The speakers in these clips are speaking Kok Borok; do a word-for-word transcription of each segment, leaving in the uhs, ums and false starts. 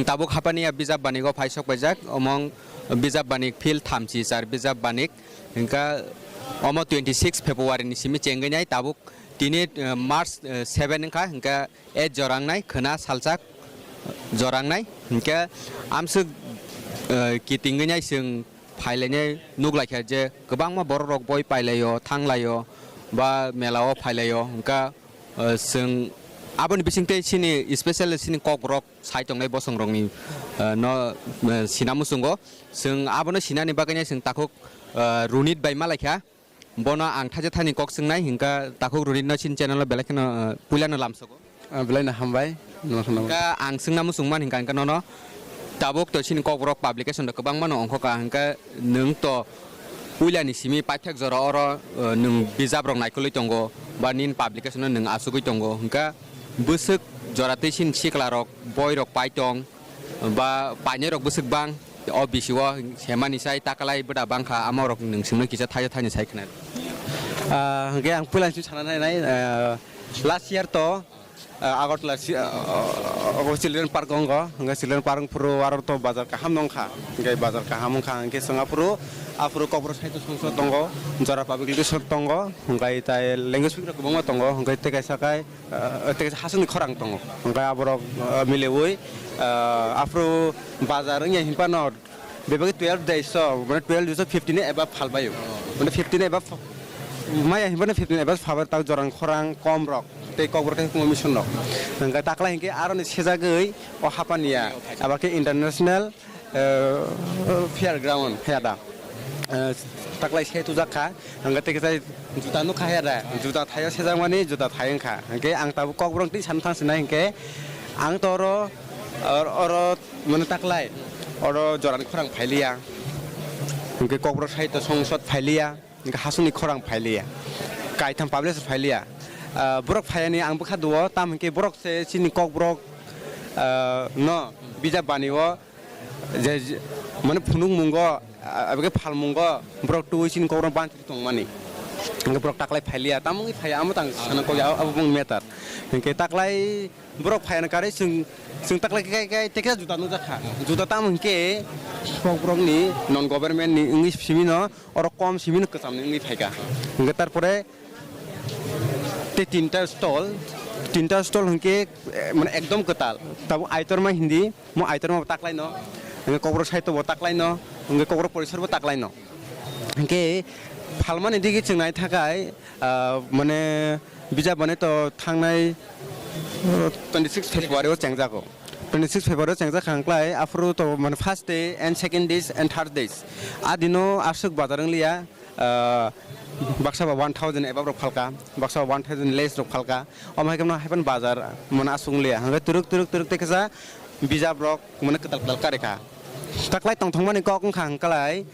Tabuk hapani ya bijap banik o phai sok paijak, omong bijap banik field thamchi char bijap banik, hingka omo twenty six February ni simi chengwi nai tabuk tini, eh, March, eh, seven wngkha, hingka eight jora wngnai, khwna salchak jora wngnai, hingke amswk, eh, kitingwi nai chwng phailainai nukhlaikha je kwbangma borok rok boi pailaio, thanglaio, ba mela o phailaio, hingka, eh, chwng aboni bisingtwi chini special chini kok borok sai tongnai bosong rokni, eh, no, eh, sina muchungo. Chwng abono sinani bagwi nai chwng takhuk, eh, Runit bai malaikha. Bono ang thaisa thani kok swngnai, hingka takhuk Runit no chini channel o belai kheno, eh, puila no lamsogo. Ah, belai no hambai, no kheno. Hingka ang swngna muchung man hingka, hingka nono tabuk to chini kok borok publication rok kwbangma no ongkhoka, hingka nwng to puila ni simi paithak jora oro, eh, nwng bijap rok naikolwi tongo, ba nini publication no nwng achugwi tongo, hingka bwswk jora twi chini sikla rok boi rok pai tong, ba painai rok bwswk bang, o bisi o hemani sai takalai bwda bangkha, ama rok nwng swngno kisa thaisa thaini sai khna. Ah, hingke ang puila simi sana nai nai, ah, last year to, ah, Agartala si-, ah, ah, Children Park ongo, hingke Children Park phuru aro to bazar kaham nongkha, hingke bazar kaham wngkha, hingke chwng aphuru, aphuru Kokborok Sahitya Songsad tongo, Jora Public Education tongo, hingke tai language week rok kwbangma tongo, hingke tei kaisa kai, ah, tei kaisa hasongni khorang tongo. Hingke aborok, ah, miliwi, ah, aphuru bazar wngya hinphano bebagwi twelve days o, mane twelve days o fifteen ni above phalbaio. Mane fifteen ni above ph-, maya hinphano fifteen ni above phalbai, tak jorang khorang kom rok tei Kokborok tei hukumu mission rok. Hingke taklai hingke aroni sejagwi o hapaniya, abo khe international, eh, fair ground phaya da. Eh, taklai se tujak kha. Hingke tei kisa juta nukha ya da, juta thaio sejakmani, juta thai wngkha. Hingke ang tabuk Kokborok twi sana thang sinai hingke ang to oro, or-, oro mane taklai oro jorani khorang phailiya. Hingke Kokborok Sahitya Songsad phailiya, hingke hasongni khorang phailiya. Kaitham publisher phailiya. Ah, borok phayani ang bwkha duo, tam hingke borok se chini Kokborok, ah, no bijap bani o je, je, mane phunukmungo, a-, aboni phalmungo borok twi chini Kokborok bantwi tongmani. Hingke borok taklai phailiya, tamo wngwi phaiya, amo tang sana kok ya, abo bung matter. Hingke taklai borok phaiya na karwi chwng, chwng taklai kai, kai, tei khe juta nukjakha. Juta tamo hingke Kokborokni non government ni wngwi simino, oro kom simino kwchamni wngwi phaikha. Hingke tarpore tei tinta stall, tinta stall hingke, eh, mane ekdom kwtal. Tabuk Aitorma hindi, mo Aitorma bo taklaino, hingke Kokborok Sahitya bo taklaino, hingke Kokborok Porisor bo taklaino. Hingke phalmani digi chwng nai thakai, ah, mane bijap mane to thangnai, oh, twenty six February o chengjago. Twenty six February o chengjak kha hingklai, aphuru to mane first day and second days and third days. A dino aswk bazar wngliya, ah, baksa ba one thousand above rok phalka, baksa ba one thousand less rok phalka. Omo hai kheno haiphano bazar mane aswk wngliya. Hingke turuk, turuk, turuk tei kisa bijap rok mane kwtal, kwtal karikha. Taklai tongthokmani kok wngkha hingklai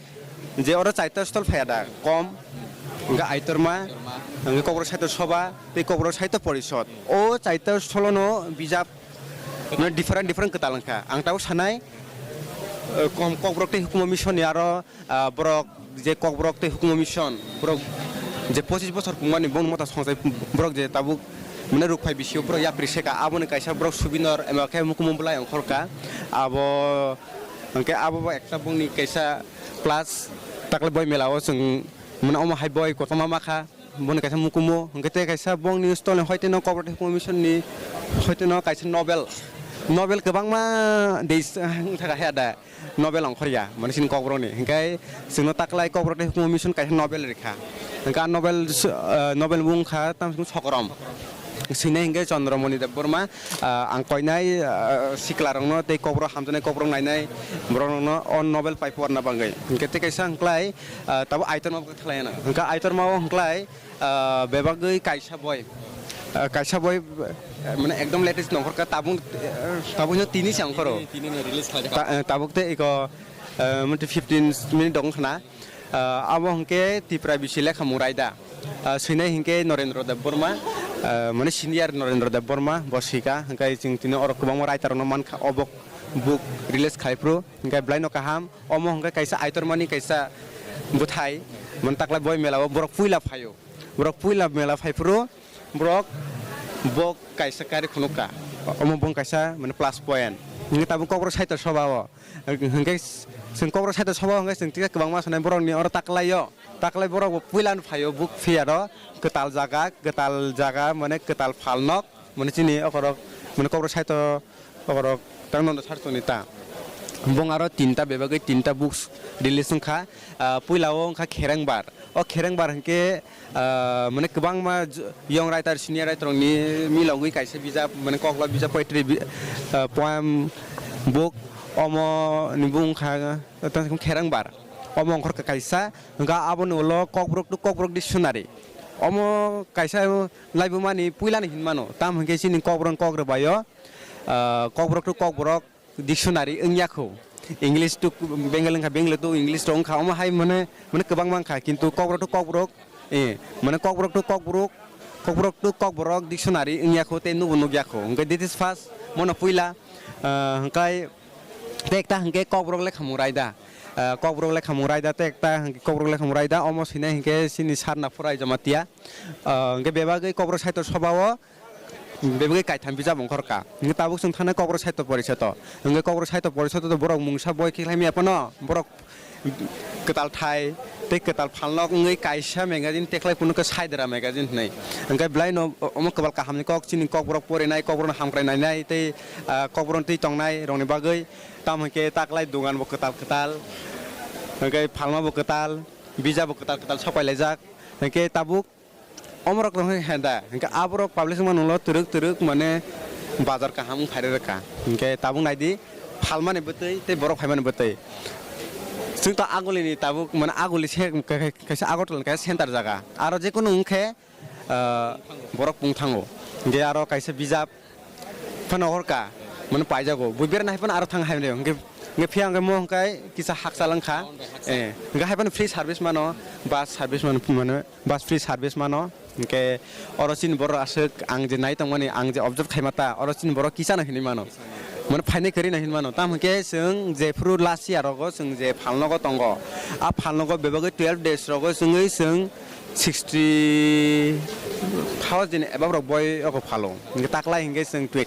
je oro chaita stall phaiya da, kom, hingke Aitorma, hingke Kokborok Sahitya Sabha tei Kokborok Sahitya Porisod. O chaita stall no bijap mane different, different kwtal wngkha. Ang tabuk sanai, eh, kom Kokborok tei hukumu mission ni aro ah, borok je Kokborok tei hukumu mission, borok je pochis bosor kungmani bongni mota songchai borok je tabuk mane rukphai bisio borok yapri seka, aboni kaisa borok souvenir ema khe mukumu bwlai ongkhorka. Abo hwnkhe abo bo ekta bongni kaisa plus taklai boi mela o chwng mane omo hai boi kotorma makha. Boni kaisa mukumu, hwnkhe tei kaisa bongni stolni hoiteno Kokborok tei hukumu mission ni hoiteno kaisa novel, novel kwbangma de wngthaka he da, novel ongkhorya, mane chini Kokborokni. Hwnkhe chwngno taklai Kokborok tei hukumu mission kaisa novel rikha. Hwnkhe a novel, ah, novel wngkha tamo chwng Sokorom. Swinai hwnkhe Chandramoni Debbarma, ah, ang koinai, ah, siklarokno tei Kokborok hamjaknai Kokborok nainai borokno o novel pai porna bagwi. Hwnkhe tei kaisa hwnkhlai, ah, tabuk Aitorma bo khe thalayana. Hwnkhe Aitorma o hwnkhlai, ah, bebagwi kaisa boi, ah, kaisa boi, ah, mane ekdom latest nongkhorkha, tabuk, ah, tabukno tini se ongkhoro. Tini, tini no release khlaijak. Ta-, ah, tabuk tei eko, ah, mane fifteen minute dong khna. Ah, abo hwnkhe Tipra bisi lekhamung raida. Ah, swinai hwnkhe Norendra Debbarma, ah, mane senior Norendra Debbarma bo swika, hwnkhe chwng tini oro kwbangma writer rokno mankha, obo book release khai phuru, hwnkhe bwlaino kaham. Omo hwnkhe kaisa Aitormani kaisa bwthai, mane taklai boi mela o borok puila phaio. Borok puila mela phai phuru borok bo kaisa kari phunukha. Omo bong kaisa mane plus point. Hwnkhe tabuk Kokborok Sahitya Sabha o. Hwnkhe chwng Kokborok Sahitya Sabha o hwnkhe chwng tikhe kwbangma sanai borokni oro taklaio. Taklai borok bo puilano phaio, buk phiyaro kwtal jaga, kwtal jaga mane kwtal phalnok, mane chini okorok, mane Kokborok Sahitya okorok tang nono sar choni ta. Bong aro tinta bebagwi tinta books release wngkha. Ah, puila o wngkha Kherengbar. O Kherengbar hwnkhe, ah, mane kwbangma j-, young writer, senior writer rokni milogwi kaisa bijap, mane kokla bijap poetry bi-, ah, poem book omo ni bo wngkha, ah, Kherengbar. Omo wngkhor kaisa, hwnkhe aboni ulo Kokborok to Kokborok dictionary. Omo kaisa laibumani puilani hinmano, tamo hwnkhe chini Kokborok kok rwbaio, ah, Kokborok to Kokborok dictionary wngya kho. English to Bengali wngkha, Bengali to English rok wngkha. Omo hai mane, mane kwbangma wngkha, kintu Kokborok to Kokborok, eh, mane Kokborok to Kokborok, Kokborok to Kokborok dictionary wngya kho, tei nubo nukya kho. Hwnkhe this is first, mono puila, ah, hwnkhe tei ekta hwnkhe Kokborok lekhamung raida. Ah, Kokborok lekhamung raida, tei ekta hwnkhe Kokborok lekhamung raida. Omo swinai hwnkhe chini Sarna Phurai Jamatia. Ah, hwnkhe bebagwi Kokborok Sahitya Sabha o bebagwi kaitham bijap ongkhorkha. Hwnkhe tabuk chwng thanai Kokborok Sahitya Porisodo. Hwnkhe Kokborok Sahitya Porisodo borok mungsa boi khe khlaimaya phano borok kwtal thai tei kwtal phalnok wngwi kaisa magazine tekhlai phunukha Saidra magazine hwnwi. Hwnkhe belaino omo kwbal kahamni kok chini Kokborok porinai, Kokborokno hamkrai nainai tei, ah, Kokborokno twi tongnai rokni bagwi. Tamo hwnkhe taklai dogan bo kwtal kwtal, hwnkhe phalma bo kwtal, bijap bo kwtal kwtal sopai laijak. Hwnkhe tabuk Omorok tong khe henda, hwnkhe aborok publish wngmani ulo twrwk twrwk mane bazar kaham wng phai rwkha. Hwnkhe tabuk naidi phalmani bwtwi tei borok phaimani bwtwi. Chwng to agulini tabuk mane aguli se kaisa Agartala ni kaisa center jaga. Aro jekunu wng khe, ah, borok pung thango. Hwnkhe aro kaisa bijap phano horka, mane paijago. Bui berna hai phano aro thang hai rw. Hwnkhe, hwnkhe phiya hwnkhe mo hwnkhe kisa hakchal wngkha. Eh, hwnkhe hai phano free service mano, bus service mano, mane bus free service mano. Hwnkhe oro chini borok aswk ang je nai tongmani, ang je observe khaima ta, oro chini borok kisa no hinwi mano. Mane phainai kwrwi no hinwi mano. Tamo hwnkhe chwng jephru last year rogo chwng je phalnogo tongo, a phalnogo bebagwi twelve days rogo chwngwi chwng sixty thousand above rok boi oko phalo. Hwnkhe taklai hwnkhe chwng twe-,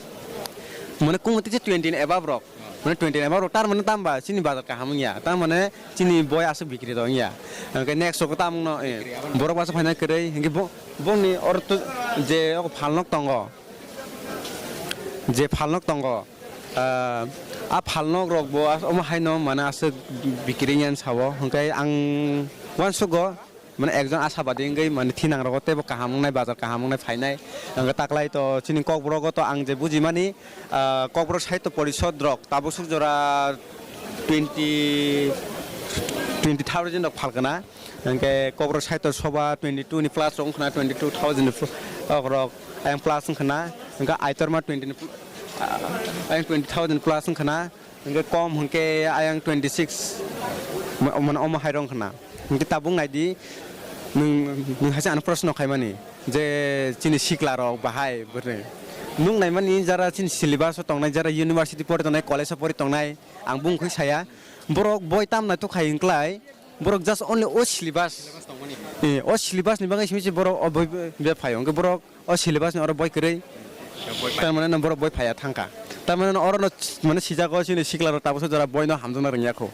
mane kung tisa twenty ni above rok. Mane twenty ni above rok, tar mane tamo ba chini bazar kaham wngya. Tar mane chini boi aswk bikri rok wngya. Hwnkhe next rok tamo wngno, eh, borok aswk phaina kwrwi. Hwnkhe bo-, bongni oro to je oko phalnok tongo. Je phalnok tongo. Ah, a phalnok rok bo as-, omo haino mane aswk bikri wngya sao. Hwnkhe ang uansugo mane ekjon ashabadi wngwi mane thinang rogo teibo kaham wngnai, bazar kaham wngnai phainai. Hwnkhe taklai to chini Kokborok o to ang je bujimani, ah, Kokborok Sahitya Porishod rok tabuk suk jora twenty, twenty thousand rok phalkana. Hwnkhe Kokborok Sahitya Sabha twenty two ni plus rok wngkhana, twenty two thousand ni pl-, ok rok ayang plus wngkhana. Hwnkhe Aitorma twenty ni pl-, ah, ayang twenty thousand plus wngkhana. Hwnkhe kom hwnkhe ayang twenty six, ma-, mane omo hai rok wngkhana. Hwnkhe tabuk naidi, nwng, nwng haise ano proshno khaimani je chini sikla rok bahai bwrwi. Nwng naimani jara chini syllabus o tongnai, jara university pori tongnai, college o pori tongnai, ang bungkhui saya. Borok boi tam naitok khai hwnklai, borok just only o syllabus. Eh, o syllabus ni bagwi simi se borok o boi be phai. Hwnkhe borok o syllabus ni oro boi kwrwi. Tar mane no borok boi phaiya thangkha. Tar mane no oro no mane sijago chini sikla rok tabuksa jora boi no hamjakna rwngya kho.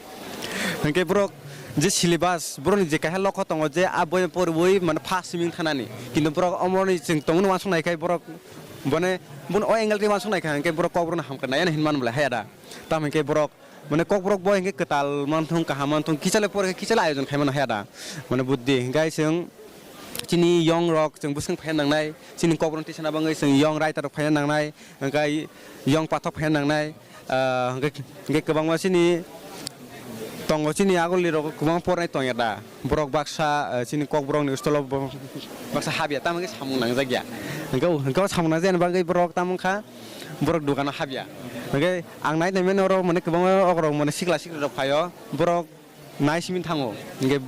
Hwnkhe borok je syllabus, borok ni je kaisa lokho tongo je a boi porwi mane first siming thanani. Kintu borok omo ni chwng tongmani uansuk nai khai borok bone, bun o angle twi uansuk nai kha hwnkhe borok Kokborok no hamkha nai hinwi mano bwlai haya da. Tamo hwnkhe borok mane Kokborok boi hwnkhe kwtal manthung, kaham manthung, kichale pore khe kichale ayojon khaimano haya da. Mane buddhi hwnkhe chwng chini young rok chwng bwswng phaiya nangnai, chini Kokborok tisana bagwi chwng young writer rok phaiya nangnai, hwnkhe young pathak phaiya nangnai, ah, hwnkhe, hwnkhe kwbangma chini tongo, chini agulni rok kwbangma pornai tongya da. Borok baksa, eh, chini Kokborokni stolo bo-, baksa habya, tamo khe samung nangjakya. Hwnkhe, hwnkhe o samung nangjakya bagwi borok tamo wngkha, borok dogano habya. Hwnkhe ang nai naimani oro mane kwbangma okorok mane sikla siklirok phaio, borok nai simi thango. Hwnkhe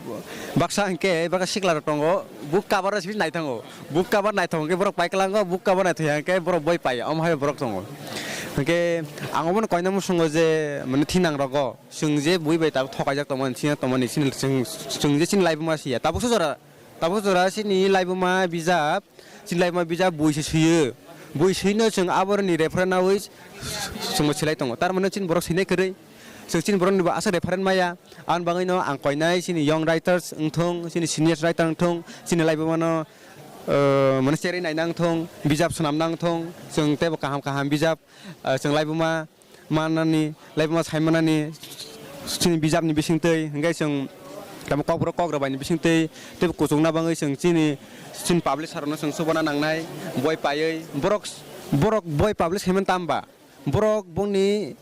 baksa hwnkhe baksa siklarok tongo, book cover simi nai thango. Book cover nai thango hwnkhe borok pai kwlango, book cover nai thangya hwnkhe borok boi paiya, omo hai borok tongo. Hwnkhe ang obono koina muchungo je mane thinang rogo. Chwng je bui bai tabuk thokaijak tongmani, sina tongmani, chini chwng, chwng je chini laibuma siya. Tabuksa jora, tabuksa jora chini laibuma bijap, chini laibuma bijap bui se swiyo. Bui swino chwng aboroni reference nawi chwngbo silai tongo. Tar mane chini borok sinai kwrwi. Chwng chini borokni bo aswk reference maya. Aboni bagwino ang koinai chini young writers wngthung, chini senior writer wngthung, chini laibumano, eh, mane cherwi naina wngthung, bijap swnamna wngthung, chwng teibo kaham kaham bijap, eh, chwng laibuma manani, laibuma saimanani, chini bijapni bisingtwi, hwnkhe chwng tamo kokborok kok rwbaini bisingtwi, teibo kuchukna bagwi chwng chini, chini publisher rokno chwng chubana nangnai, boi paiwi, borok, borok boi publish khaimani tamba, borok bongni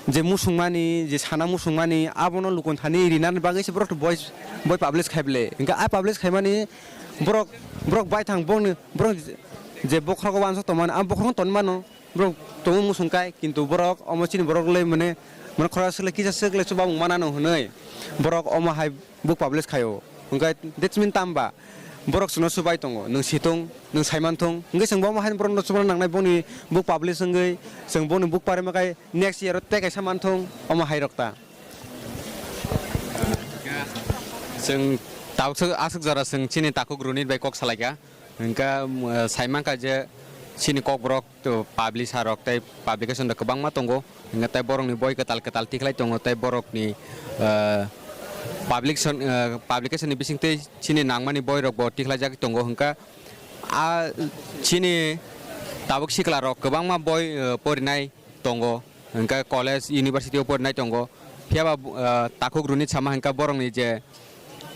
je musungmani, je sana musungmani, abono lukun thani rinani bagwi se borok boi, boi publish khaible. Hwnkhe a publish khaimani borok, borok baithang bongni, borok je bokhorogo uansuk tongmani, a bokhorogo tonmano. Borok tongo musung kai, kintu borok omo chini borok le mane, mane khorok swk le kisa swk le chuba wng mano hwnwi borok omo hai book publish khaio. Hwnkhe that's mean tamba borok chwngno chubai tongo, nwng situng, nwng saimanthung. Hwnkhe chwngbo omo hai borokno chubana nangnai, boni book publish wngwi chwng boni book pari makai next year o tei kaisa manthung omo hai rok ta. Chwng tabuk aswk jora chwng chini takhuk Runit bai kok salaikha. Hwnkhe, um, uh, saimankha je chini kokborok, uh, publisher rok tei publication rok kwbangma tongo. Hwnkhe tei borokni boi kwtal kwtal tikhlai tongo tei borokni, uh, publication, uh, publication ni bisingtwi chini nangmani boi rokbo tikhlaijak tongo. Hwnkhe a chini tabuk sikla rok kwbangma boi, uh, porinai tongo, hwnkhe college, university o porinai tongo. Phiya ba, uh, takhuk Runit sama hwnkhe borokni je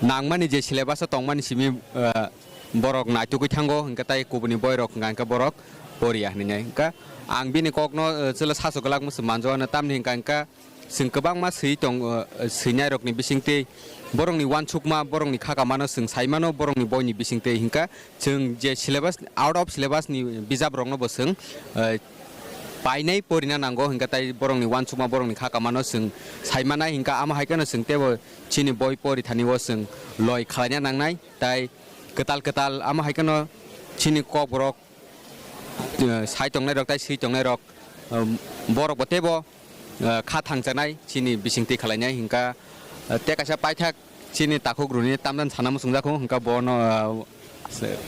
nangmani je syllabus o tongmani simi, uh, borok naitugwi thango, hwnkhe tai kubuni boirok hwnkha hwnkhe borok poriya hwnwi nai. Hwnkhe ang bini kokno, uh, chwla sasu glak musu manjokno, tamni hwnkha hwnkhe chwng kwbangma swi tong, uh, swinairokni bisingtwi borokni uansukma, borokni kha kamano chwng saimano, borokni boini bisingtwi hwnkhe chwng je syllabus, out of syllabus ni bijap rokno bo chwng, eh, painai porina nango, hwnkhe tai borokni uansukma, borokni kha kamano chwng saimanai, hwnkhe amo hai kheno chwng teibo chini boi porithani o chwng loi khwlaina nangnai, tai kwtal kwtal amo hai kheno chini kokborok, eh, sai tongnai rok tai swi tongnai rok, um, borok bo teibo, eh, kha thangjaknai chini bisingtwi khwlainai hwnkha, eh, tei kaisa paithak chini takhuk Runit tamjani sana muchungjak kho hwnkha bono, eh, se-,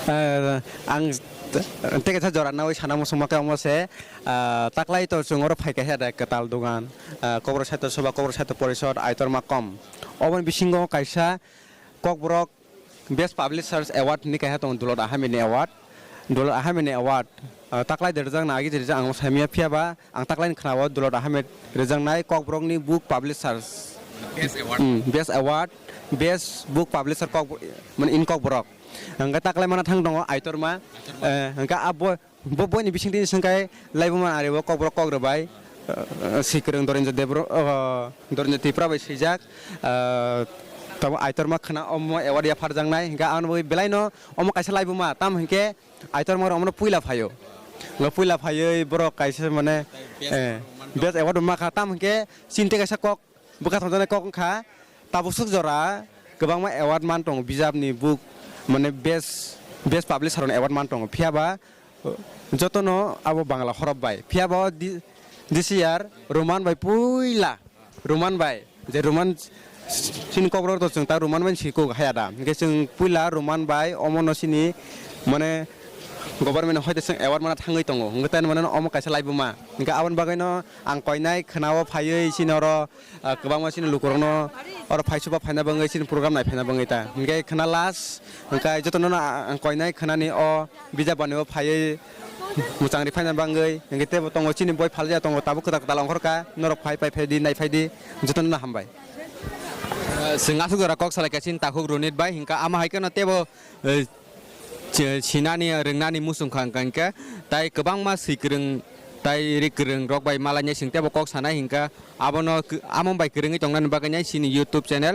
eh, ang tei kaisa jora nawi sana muchungma khe omo se, eh, taklai to chwng oro phai kaisa da kwtal dogan, eh, kokborok sahitya sabha, kokborok sahitya porishod, aitorma kom. Oboni bisingo kaisa kokborok Best Publishers Award hinwi kaiha tongo Dulot Ahmedni award. Dulot Ahmedni award, ah, taklai de rwjakna agi je rijak ang saimanya, phiya ba ang taklaini khwnao Dulot Ahmed rwjaknai Kokborokni Book Publishers. Best award. Hmm, Best Award, Best Book Publisher kok, mane in Kokborok. Hwnkhe taklai mana thang tongo Aitorma. Aitorma. Eh, hwnkhe abo Bo boini bisingtwi swngkhe laibuma ari o kokborok kok rwbai, uh, Swikwrwng Dorenjo Debro-, uh, Dorenjo Tripura bai swijak, uh, tamo Aitorma khwna omo award yapharjaknai, hwnkhe ang bo belaino omo kaisa laibuma, tamo hwnkhe Aitorma rok omono puila phaio. Bo puila phaiwi borok kaisa mane, eh, best award bo mankha, tamo hwnkhe chini tei kaisa kok bwkha thangjaknai kok wngkha, tabuk swk jora kwbangma award man tongo, bijapni book, mane best, best publisher rokni award man tongo, phiya ba, uh, jotono abo Bangla horop bai, phiya ba o di-, this year Roman bai puila, Roman bai, je Roman chini kokborok to chwng ta Roman bai sikok haya da, hwnkhe chwng puila Roman bai omono chini mane government hoite chwng award mana thangwi tongo, hwnkhe tai mane omo kaisa laibuma, hwnkhe aboni bagwino ang koinai khwnao phaiwi chini oro, ah, kwbangma chini lukurokno oro phai suba phaina bagwi chini program nai phaina bagwi ta. Hwnkhe khwna last, hwnkhe jotono no ang koinai khwnani o bijap bani o phaiwi mwchang ri phaina bagwi. Hwnkhe teibo tongo chini boi phalja tongo, tabuk kwtal kwtal ongkhorkha, norok phai pai phaidi nai phaidi, jotono no hambai. Ah, chwng aswk jora kok salai kha chini takhuk Runit bai, hwnkhe amo hai kheno teibo, eh, Che-, sinani, rwngnani muchung kha hwnkha hwnkhe, tai kwbangma swi kwrwng, tai ri kwrwng rok bai malainai chwng teibo kok sanai hwnkha, abono kw-, amo bai kwrwngwi tongnani bagwino chini YouTube channel,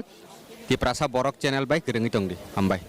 Tiprasa Borok channel bai kwrwngwi tongdi. Hambai.